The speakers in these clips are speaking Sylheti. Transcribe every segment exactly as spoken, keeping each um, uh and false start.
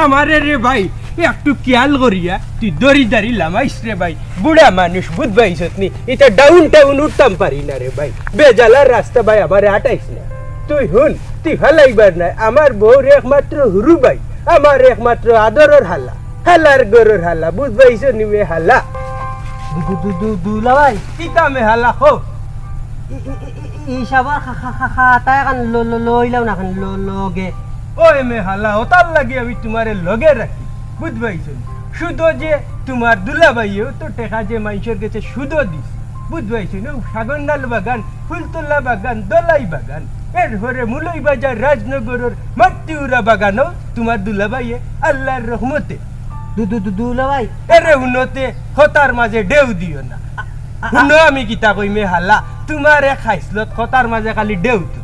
আমারে রে ভাই, একটু খিয়াল করিয়া তুই দড়ি দাড়ি লামাইস রে ভাই। বুড়া মানুষ, বুঝবাইছত নি? ইতা ডাউন টাউন উঠতাম পারি না রে ভাই। বেজালার রাস্তা ভাই, আমারে আটাইস না। তুই হুন, তুই ফালাইবার নাই। আমার বউর একমাত্র হুরু ভাই, আমার একমাত্র আদরর হালা, হালার গরর হালা, বুঝবাইছ নি মে হালা? দু-, দু-, দু-, দু-, দুলা ভাই। কিতা মে হালা, কও। ই-, ই-, ই-, ই-, হিসাবর খা-, খা-, খা-, খাতা এখান ল-, ল-, লইলাও না, এখান ল-, লগে। ওই মে হালা, ওতার লাগি আমি তুমারে লগে রাখি, বুঝবাইছ নি? সুদো যে তুমার দুলাভাইয়েও তো টেকা যে মাইনষর গেছে সুদো দিস, বুঝবাইছ নি? ও সাগরনাল বাগান, ফুলতলা বাগান, দলাই বাগান, এরপরে মুলই বাজার, রাজনগরর মাটিউরা বাগানও তুমার দুলাভাইয়ে আল্লার রহমতে। দু-, দু-, দু-, দুলাভাই। এরে হুনো তে, কথার মাঝে ঢেউ দিও না। আ-, আ-, হুনো আমি কিতা কই মে হালা, তুমার এক খাইছলত কথার মাঝে খালি ঢেউ তুলো।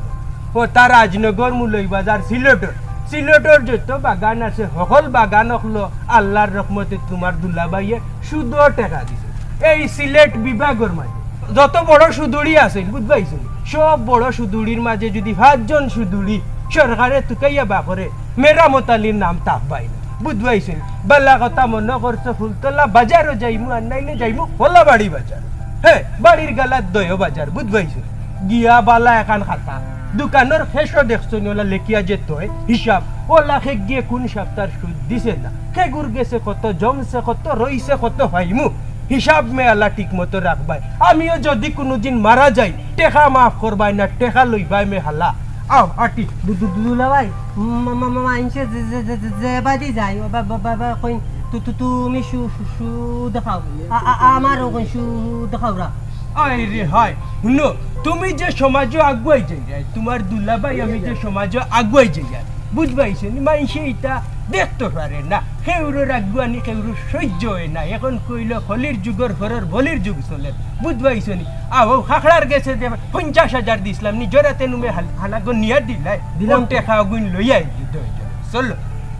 ও তার রাজনগর, মুলই বাজার, সিলেটর, সিলেটর যত বাগান আছে, হকল বাগান অকলো আল্লার রহমতে তুমার দুলাভাইয়ে সুদো টেকা দিছে। এই সিলেট বিভাগর মাঝে যত বড় সুদুড়ি আছে, বুঝবাইছ নি? সব বড় সুদুড়ির মাঝে যদি পাঁচজন সুদুড়ি সরকারে তুকাইয়া বার করে, মেরামত আলীর নাম তাপ পায় না, বুঝবাইছ নি? বালা কথা মনো করছো, ফুলতলা বাজারও যাইমু, আর নাইলে যাইমু কলাবাড়ি বাজার। হে, বাড়ির গালাত দয় বাজার, বুঝবাইছ নি? গিয়া বালা এখান খাতা, দোকানর ফেসো দেখছো নি, ওলা লেখিয়া যে তয় হিসাব, ওলা খেগিয়ে কোন সপ্তাহর সুদ দিছে না, খেগুর গেছে কত, জমছে কত, রইছে কত, পাইমু। হিসাব মে হালা ঠিক মতো রাখবায়। আমিও যদি কুনুদিন মারা যাই, টেকা মাফ করবায় না, টেকা লইবায় মে হালা। আও, আটি। দু-, দু-, দুলা ভাই, মা-, মা-, মা-, মাইনষে যে, যে, যে, যে, যে বাদি যায়, ও বা-, বা-, বা-, বা-, কইন, তু-, তু-, তুমি সু-, সু-, সুদ খাও। আ-, আ-, আমারও কইন সুদ খাওরা। আয় রে হায়, হুনো, তুমি যে সমাজো আগুয়াই যাইরায়, তুমার দুলাভাই আমি যে সমাজো আগুয়াই যাইরায়, বুঝবাইছ নি? মাইনষে ইতা দেখতো পারে না, কেউরর আগুয়ানি কেউরর সইজ্য অয় না। এখন কইলো কলির যুগর ঘরর বলির যুগ চলের, বুঝবাইছ নি? আও, খাখড়ার গেছে যে পঞ্চাশ হাজার দিছলাম নি, জরাতে নুমে হাল-, হালাগো নিয়া দিলাই, দিলাম। ও টেকা গুইন লইয়া আইলি, দই, দই। চলো,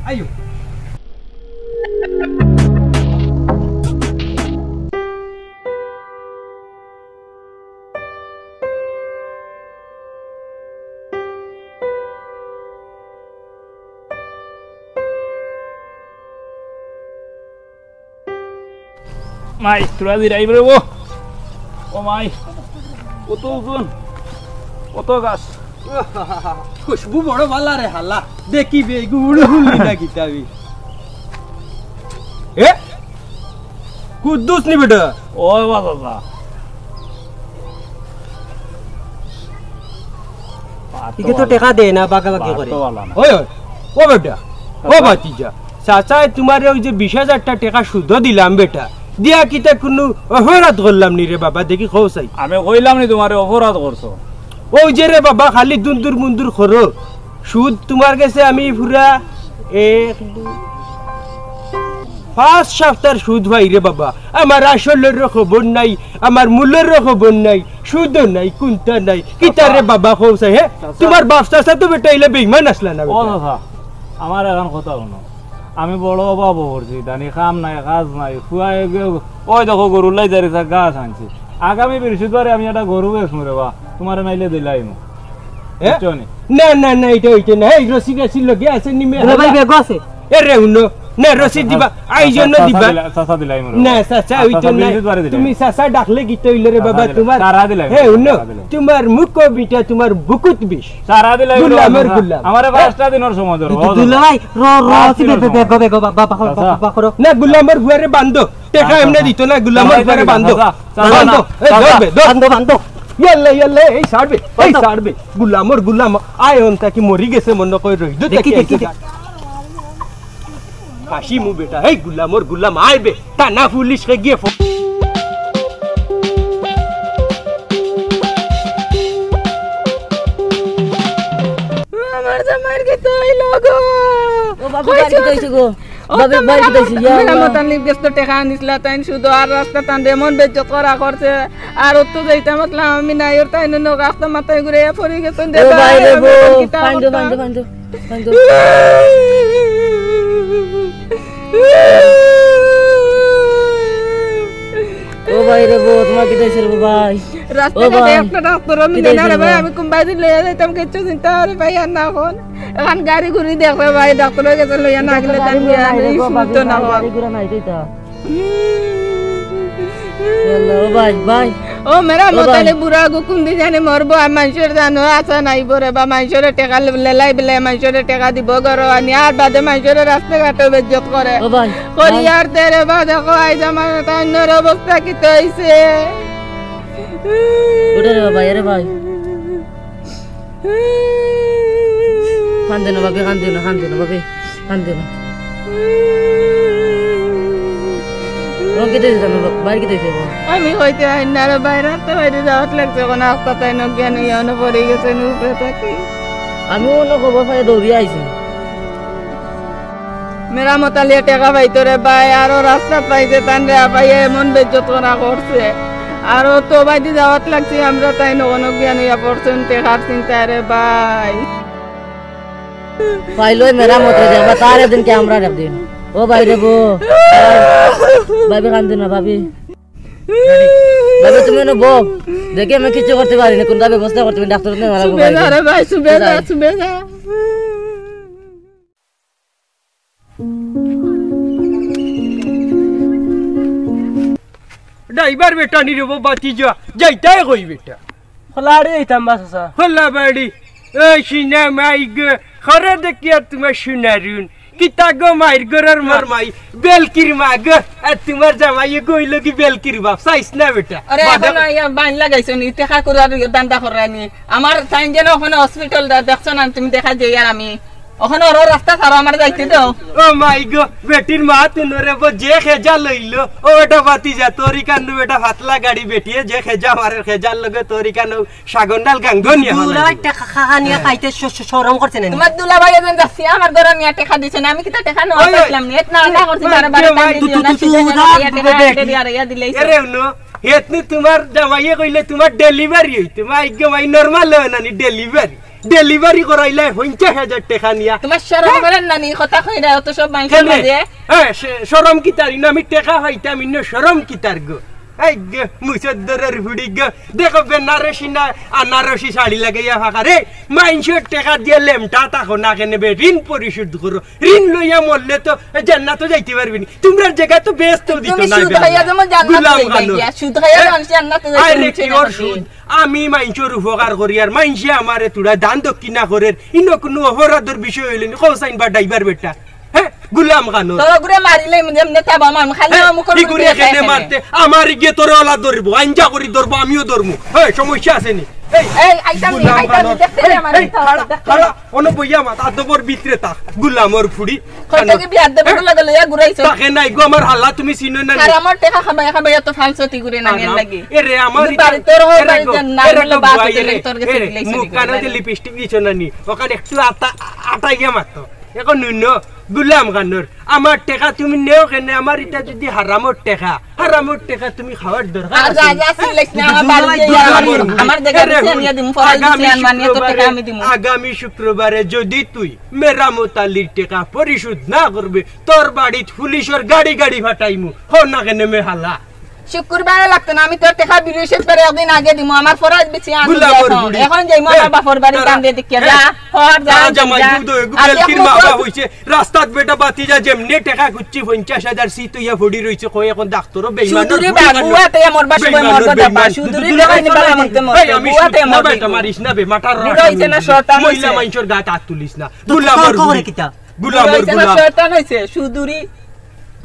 আইও। মাই, তোরা দিরাই রে ও। ও মাই, কত উজন, কত গাছ। খুশবু বড় বালা রে হালা। দেখি বে, এগু উড়ে হুল্লি না কিতাবি। এ? কুদ্দুস নি বেটা? ও বাবা, বাবা। ইকে তো টেকা দেয় না, বাগাবাগি করে। ওই, ওই, ও বেটা, ও ভাতিজা, চাচায় তুমারে ওই যে বিশ হাজারটা টেকা সুদো দিলাম বেটা, দিয়া কিতা কুনু অপরাধ করলাম নি রে বাবা, দেখি কও চাই। আমি কইলাম নি তুমারে অপরাধ করছো? ওই যে রে বাবা, খালি দুন্দুর মুন্দুর করো, সুদ তুমার গেছে আমি পুরা এক, দুই, পাঁচ সপ্তাহর সুদ পাই রে বাবা। আমার আসলরও খবর নাই, আমার মূলরও খবর নাই, সুদও নাই, কুন্তা নাই। কিতা রে বাবা কও চাই, হে? চাচা। তুমার বাপ চাচা তো বেটা ইলা বেইমান আছলা না ও বেটা। চাচা, আমার এখান কথা হুনো। আমি বড় অভাবো পড়ছি, দানি কাম নাই, কাজ নাই, ফুয়া এগু, ওই দেখো গরুর লাই দাঁড়িয়ে ঘাস আনছি। আগামী বৃহস্পতিবারে আমি একটা গরু বেচমু রে বা, তুমারে নাইলে দিলাইমু। এ? বুঝছো নি? না, না, না, ইটা অইতো না। এই রশি গাছির লগে আছে নি মে দুলা ভাই, হালা। ব্যাগও আছে। এ রে, হুনো। না, রশি দিবা। আইজন্য দিবা। চাচা দিলা-, চাচা দিলাইমু রে বা। না, চাচা, আচ্ছা, অইতো আচ্ছা, না। বৃহস্পতিবারে দিলাইমু। তুমি চাচা ডাকলে কিতা অইলো রে বাবা, চাচা দিলা-, তুমার? চাচা দিলাইমু, হে, হুনো, চাচা দিলাইমু। তুমার মুখো মিঠা, তুমার বুকুত বিষ। চাচা দিলাইমু রে গুলামর বাবা। গুলাম। আমারে পাঁচটা দিনর সময় ধরো, দু-, দু-, বাবা। দুলা ভাই, র-, র-, পাঁচ দিনর সময়। বেগো, বেগো, বাবা, বাবা, চাচা। বাবা, করো। না, গুলামর ফুয়ারে বান্ধো। টেকা চাচা, এমনে চাচা। দিত না, গুলামর চাচা, ঘরে বান্ধো। চাচা, চাচা, বান্ধো, না, এই চাচা। ধরবে, ধর। বান্ধো, বান্ধো। ইয়াল্লা, ইয়াল্লা, এই ছাড়বে, এই বান্ধো। ছাড়বে। গুলামর গুলাম, আয় অন থাকি মরি গেছে মনে কয় রইদ দেখি, থাকি দেখি, আইছে। দেখি। ফাঁসি মু বেটা, এই গুলামর গুলাম, আয় বে। থানা পুলিশে গিয়ে ফো- আমার জামাইর কি তো অইলো গো? ও বাবু, বাড়ি কইছে গো? ও বাবা, তো বাড়ি মেরামত, কইছি, ইয়া আল্লাহ। মেরামত আনলি গেছ তো টেকা আনিছলা, তাইন শুধু আর রাস্তা তান এমন বেইজ্জত করা করছে। আর অত যাইতাম আসলাম আমি নাই, ওর তাইন নগ রাস্তা মাথায় ঘুরে পড়ি গেছেন রে ও ভাই রে ভাই, বউ, কিতা ফাইন দো, করতাম? ফাইন দো, ফাইন দো, ফাইন দো। ও ভাই রে বো, তুমার কিতা অইছে রে বো ভাই? রাস্তাঘাটে ভাই, একটা ডাক্তারও মিলে না রে ভাই। আমি কুনবায়দি লইয়া যাইতাম, কিচ্ছু চিন্তা করি পাইয়ার না অখন। অখন গাড়ি ঘুড়ি দেখ রে ভাই, ডাক্তারর গেছে লইয়া না গেলে তার বিয়া আমি শুনতো না অখন। গাড়ি ঘোড়া নাই তো ইতা। ও ভাই, ভাই। ও মেরামত আলী বুড়া গু কুনদিন জানি মরবো, আর মানষর জানো আশা নাই বরে বা মানষরে টেকা লেলাই বেলে মানষরে টেকা দিবো ঘরো আনি, আর বাদে মানষরে রাস্তাঘাটো বেইজ্জত করে। ও ভাই, করি ভাই। আর তে রে বা দেখো, আইজ আমার তাইনর অবস্থা কিতা অইছে? উঠে রে ভাই, আরে ভাই। কান্দিও না ভাবি, কান্দিও না, কান্দিও না ভাবি, কান্দিও না। ও কিতা অইছে জানো, বাইরে কিতা অইছে গো? আমি কইতে পারি না রে, বাইরে তো বাইরে যাওয়াত লাগছে, অখন আস্তা তাইন অজ্ঞান অইয়া অনো পড়ি গেছে, উপরে থাকি। আমি অনো খবর পাইয়া দৌড়িয়া আইছি। মেরামত আলিয়ে টেকা পাইতো রে ভাই, আরো রাস্তাত পাইছে, তানরে আপাইয়া এমন বেইজ্জত করা করছে। আরো তো বাইদি যাওয়াত লাগছি আমরা, তাইন অনো জ্ঞান অইয়া পড়ছইন টেকার চিন্তায় রে ভাই। পাইলই মেরামত অইয়া যাবা, তার একদিন কি আমরা একদিন। ও ভাই রে বো, ভাবি কান্দিও না, ভাবি। ভাবি, তুমি অনো বও। দেখি আমি কিচ্ছু করতে পারি না, কুনটা ব্যবস্থা করতে পারি, ডাক্তার তো মারা গো ভাই। সুবেদা রে ভাই, সুবেদা, যাই। সুবেদা। ড্রাইভার বেটা নি রে বো, বাতি যা, যাইতায় কই বেটা? খোলাড়ি যাইতাম বা চাচা। খোলা বাড়ি। ওই সিনা মাই গো, খরে দেখিয়া তুমার সোনারুন। কিতা গো মাইর ঘরর মার মাই, বেলকির মা গো। আর তুমার জামাই গো অইলো কি বেলকির বাপ, চাইছ না বেটা? আরে, বাদে অখন আইয়া বাইন লাগাইছো নি, টেকা করি আর ধান্দা কররায় নি। আমার তাইন যেন অখন হসপিটাল দা-, দেখছো না তুমি, দেখা যাই আর আমি। অখন ওর রাস্তা ছাড়ো, আমার যাইতে দাও। ও মাই গো, বেটির মা তুনরে বো যে খেজা লইলো, ও বেটা বাতি যা, তোর ইকান্নু বেটা ফাতলা গাড়ি বেটিয়ে যে খেজা মারের খেজার লগে তোর ইকান্নু সাগন্ডাল গাঙ্গনিয়া দুলাভাই বানাই। টেকা খানিয়া খাইতে শ-, শ-, শরম করছে না নি? তুমার দুলাভাই এজন যাচ্ছি, আমার ঘরো নিয়া টেকা দিছে না, আমি কিতা টেকা নেওয়া ওই, ওই। পাইছিলাম নি? এত না, না করছি, ওই, বারে বারে ওই, টাইম দিও না, তুই, তুই, সিধা তুই, করিয়া তুই, টেকা তুই, আনতে দিয়া, আইয়া দিলে অইছে। এরে হুনো, হেতনি তুমার জামাইয়ে কইলে তুমার ডেলিভারি অইতো, মাই গো মাই নরমাল অয় না নি ডেলিভারি? ডেলিভারি করাইলে পঞ্চাশ হাজার টেকা নিয়া। তুমার শরম করের না নি, কথা কইরা অত সব মাইনষর মাঝে? হ্যাঁ, শরম কিতার? ইনো আমি টেকা পাইতাম, ইনো শরম কিতার গো? এই গো, মুসদ্দরের ফুড়ি গো, দেখো বেনারসি না আনারসি শাড়ি লাগাইয়া ফাঁকা রে, মাইনষর টেকা দিয়া লেমটা থাকো না কেনে বে, ঋণ পরিশোধ করো। ঋণ লইয়া মরলে তো জান্নাতো যাইতে পারবে নি, তুমরার জাগা তো বেহেস্তো দিতো তুমি না সুদ বে। খাইয়া যেমন জান্নাতো গুলাম যাইবা খানোর। গিয়া, সুদ খাইয়া এ, মানুষ জান্নাতো যাইতে আরে নিচে কি না ওর থাকে। সুদ? আমি মাইনষর উপকার করি আর মাইনষে আমারে তুড়া দান দক্ষিণা করের, ইনো কুনু অপরাধর বিষয় অইলো নি? কও চাইন বা ড্রাইভার বেটা, হ্যাঁ, গুলাম খানোর। তোর ওগুরে মারিলে যেমনে তাবা মারমু, খালি হ্যাঁ, আমার মুখর ইগুরে মধ্যে কেনে দেখাইছে মারতে? আমার ইগে তোরে ওলা ধরবো, আইঞ্জা করি ধরবো, আমিও ধরমু। হ্যাঁ, সমস্যা আছে নি? এই, এই, আইতাম নি, গুলাম আইতাম নি, খানোর। দেখতে রে এই, আমার এই, এই, খাড়া, খাড়া, অনো বইয়া মাত, আদবর ভিতরে থাক, গুলামর ফুড়ি। কইটা কি বিয়ার দেবে হ্যাঁ? গুলা গেলে ইয়া ঘুরাইছো? তাকে নাই গো, আমার হালা তুমি চিনো না নি? হারামর টেকা খাবাই খাবাই এত ফালসতি করে না নিয়ে হারাম। লাগে। এরে, আমার তুমি ইটা, বাড়ি তোর হো এরে বাড়ি গো, যান, না এরে হইলে গো, বাপ বুয়াই, হইলে এরে, তোর গেছে এরে, দিলাইছে মুখ নি কানো করে। যে লিপস্টিক দিছো না নি, ওখানে একটু আটা, আটা গিয়া মারতো। এখন নুন, গুলাম খানোর, আমার টেকা তুমি নেও কেনে? আমার ইটা যদি হারামর টেকা, হারামর টেকা তুমি খাওয়ার দরকার আর আছে নি? রাজা আসিল লেখ না, আমার বাড়ি দুলাভাই, গিয়া দুলাভাই, আমার, আমার জাগা এরে দিছে, হুন, আমি দিমু, ফরাজ আগামী দিছে, আর মানিয়ে তো শুক্রবারে, টেকা আমি দিমু। আগামী শুক্রবারে যদি তুই মেরামত আলীর টেকা পরিশোধ না করবে, তোর বাড়িত পুলিশর গাড়ি গাড়ি ফাটাইমু। হো না কেনে মে হালা? শুক্রবারে লাগতো না, আমি তোর টেকা বৃহস্পতিবারে একদিন আগে দিমু, আমার ফরাজ বেশি আমি গুলামর এখন। বুড়ি। এখন যাইমু আমার এ, বাপর বাড়ি তারা, কান্দে দেখিয়া এ, যা, হর যা, তারা জামাই যা। দুধ হয়ে আর বেলকির দেখো মা তো বাবা হইছে, রাস্তাত বেটা বাতি যা যেমনে টেকা খুঁজছি পঞ্চাশ হাজার সিত হইয়া ফড়ি রইছে, কই এখন ডাক্তারও বেইমানর সুদূরে ফুড়ি কানো। বাগুয়াতে আমার বাসা বেইমানর মরবে বেইমান। বাবা, সুদূরে দুধ দুধ লাগাইনি লাগাইছে বাবা না। মরতে মরতে। এই, আমি বুয়াতে সুদ না মরবে বেটা, না। মারিস না বে, মাটার বুড়া হইছে না, শয়তান মরিলা হইছে। মাইনষর গাত আত তুলিস না। তো গুলামর তোর খবরে গুলাম। কিতা? গুলামর বুড়া হইছে না, গুলাম। শয়তান হইছে, সুদূরি।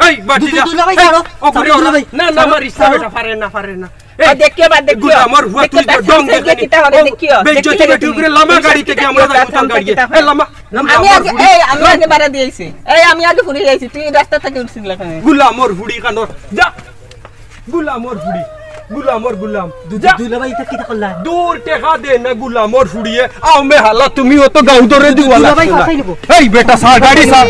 এই, বাটি দু-, যা। দুলাভাই, এই, ছাড়ো। ও, ছাড়ো, ঘুরে ওরা। দুলাভাই। না, না, ছাড়ো, মারিস না ছাড়ো। বেটা, পারে না, পারে না। এই, আর দেখিও, বাদ দেখিও। গুলামর হুয়া, তুই দেখিও, তো ডং দেখে দেখে নি। কিতা করে ও, দেখিও। বেইজ্জতি দেখে বেটি দেখে। উপরে লামা গাড়ি থেকে আমরা দেখো, যাই উতাল গাড়িয়ে। কিতা করে। এ, লামা। আমি গুলামর আগে, ফুড়ি। এই, আমি আগে বাড়া দিয়েছি। এই, আমি আগে ফুড়ি যাইছি। তুই রাস্তা থেকে উঠছিস না কেন? গুলামর ফুড়ি কানো। যা। গুলামর ফুড়ি। গুলামর গুলাম। দু-, যা। দুলাভাই, ইটা কিতা করলা? দূর টেকা দে না গুলামর ফুড়িয়ে। আও মে হালা, তুমি অত গাউ ধরে দিওয়ালা। দুলাভাই, ফাঁসাই নিব। এই বেটা, সার গাড়ি সার।